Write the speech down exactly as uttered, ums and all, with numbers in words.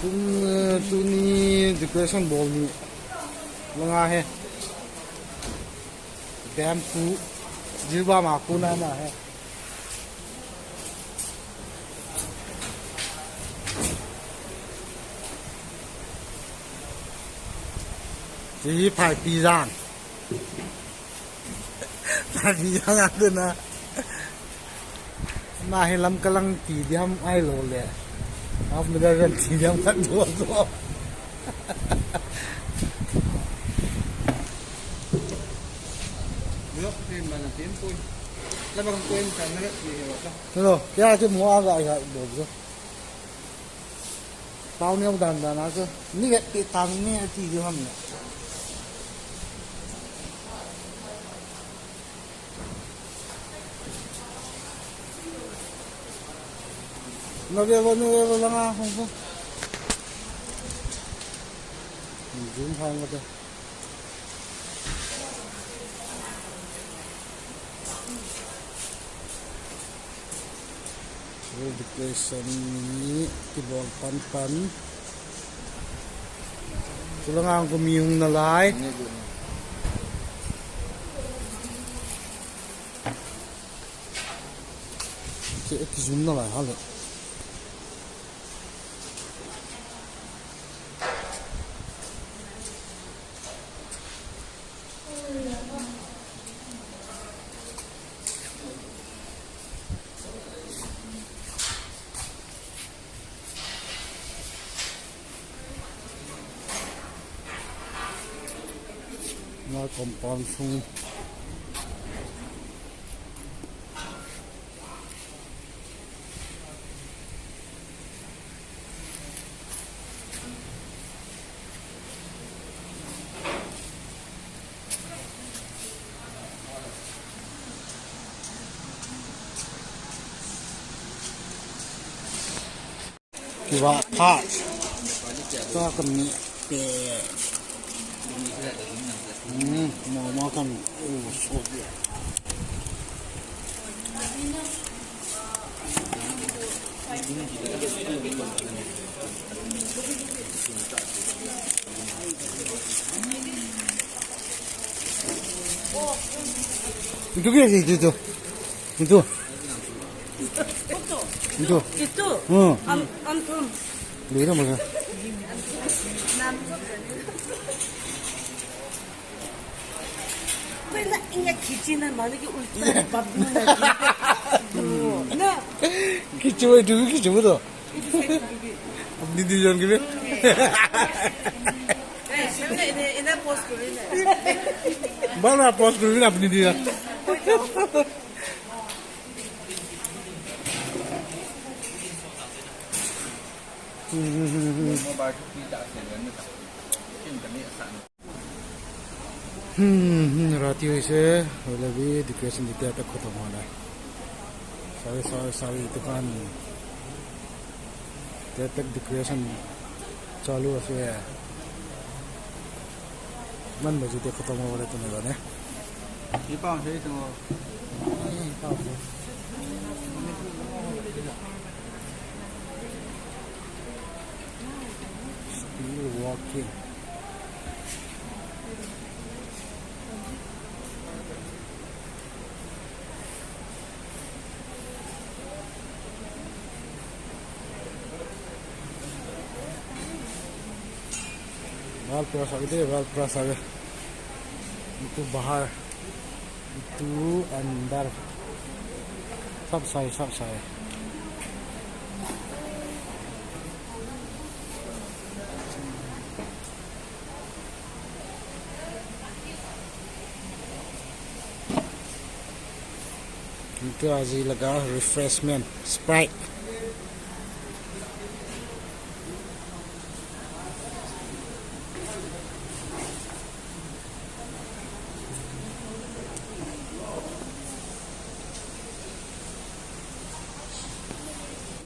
Tun, tuni decoration bol ni langa he. Bamboo, jilbam a kona na he. Hiche hi phaipi jan. Phaipi jan a kona. Ama hi lamkalang ti diam ahilou le, half middle range ti diam khat bol chu. Hello, kya chu mo aga ga bol chu. Tao neo dan dan a chu. Ni vet pi tang ni ti diu ham ne. Nave vo, nave vo langa hung vo. Zoom hang vo. Decoration ni kibol pan pan. Chulanga hung mi hung nalai. Ki, ki zoom nalai hale. Na compound sung. Kiva phat. Tua kami pe. Hmm, mama kan. Oh, so. Itu ke itu tu. Itu. Itu. Itu. Hmm. Am, am tum. Beda mana? Pwede na ingat kitchen na mali ki ulta babu na. Na. Kitchen itu kitchen tu. Apni dijon ke bhi? Bana post kuri na apni dijon. Hmm, hmm, rati hoise, hoile bhi decoration dite tak khatam hua nahi. Sorry, sorry, sorry, dukan. Te tak decoration chalu ase. Man baje te khatam hua wale to nahi jane. Ye pa se to. Ye pa se. Still walking. Wall plus age, wall plus age. Itu bahar. Itu andar. Sab sai, sab sai. Itu aji laga refreshment, Sprite.